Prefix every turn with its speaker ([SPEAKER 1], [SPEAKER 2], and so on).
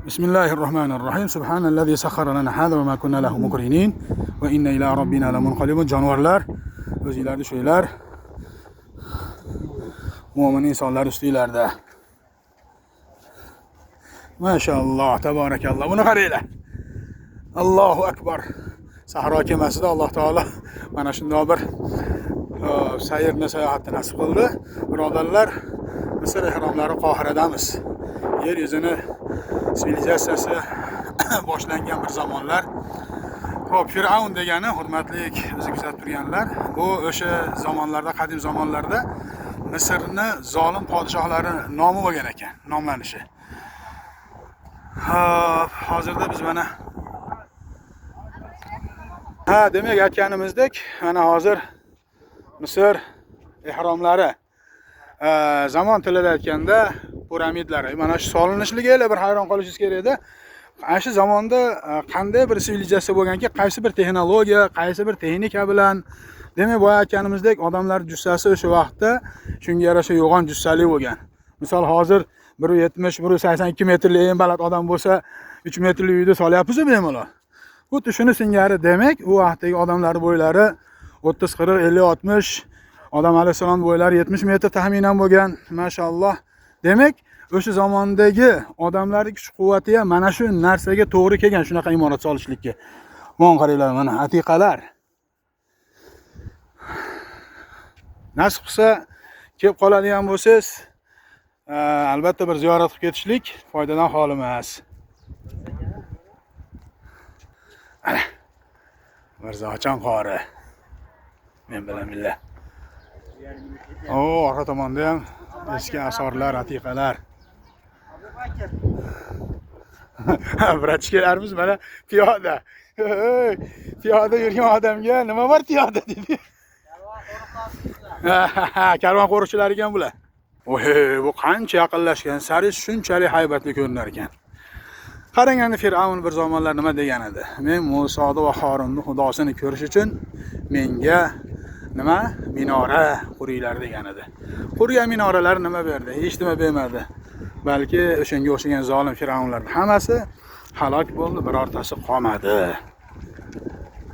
[SPEAKER 1] Bismillahirrohmanirrohim. Subhanallazi sakhkhara lana hada va ma kunna lahu muqrinin va inna ila robbina lamunqalibun. Jonivorlar, o'zinglarni ushlaylar. Mo'min insonlar ustinglarda. Mashalloh, tabarakalloh. Buni qaranglar. Allohu akbar. Sahro kemasida Alloh taolo mana shunday bir sayrni, sayohatni nasib qildi. Birodarlar, Misr ehromlari Qohiradamiz. Yer yuzini sivilizatsiyasi boshlangan bir zamonlar. Xo'p, Fir'avn degani, hurmatli bizni kuzatib turganlar, bu o'sha zamonlarda, qadim zamonlarda Misrni zolim podshohlari nomi bo'lgan ekan, nomlanishi. Xo'p, hozirda biz mana demak aytganimizdek, mana hozir Misr ehromlari, zamon tilida aytganda piramidlari, mana shu solinishligi bir hayron qolishingiz kerak edi. Ana shu zamonda qanday bir sivilizatsiya bo'lganki, qaysi bir texnologiya, qaysi bir texnika bilan, demak boya aytganimizdek, odamlar jussasi o'sha vaqtda shunga yarasha yo'g'on jussali bo'lgan. Misol hozir 1.70, 1.82 metrli eng baland odam bo'lsa, 3 metrli uyda solyapmiz bemalol. Xuddi shuni singari, demak, u vaqtdagi odamlar bo'ylari 30, 40, 50, 60, Odam alayhissalom bo'ylari 70 metr taxminan bo'lgan, mashalloh. Demak, o'sha zamondagi odamlarning kuch-quvvati ham mana shu narsaga to'g'ri kelgan, shunaqa imorat solishlikka. Mana qaranglar, mana atiqalar. Nasib qilsa kelib qoladigan bo'lsangiz, albatta bir ziyorat qilib ketishlik foydadan xoli emas. Ana Mirzojon qori. Men bilan birga. O, orqa tomonda ham eski asorlar, atiqalar. Bratishkalarimiz mana piyoda. Piyoda yurgan odamga nima bor piyoda deydi. Karvon qo'riqchilari ekan bular. Oy, bu qancha yaqinlashgan sari shunchalik haybatli ko'rinar ekan. Qarang endi Fir'avn bir zamonlar nima degan edi? Men Musoni va Horunni xudosini ko'rish uchun menga nima minora quringlar degan edi. Qurgan minoralar nima berdi? Hech nima bermadi. Balki o'shanga o'xshagan zolim fir'avnlarning hammasi halok bo'ldi, birortasi qolmadi.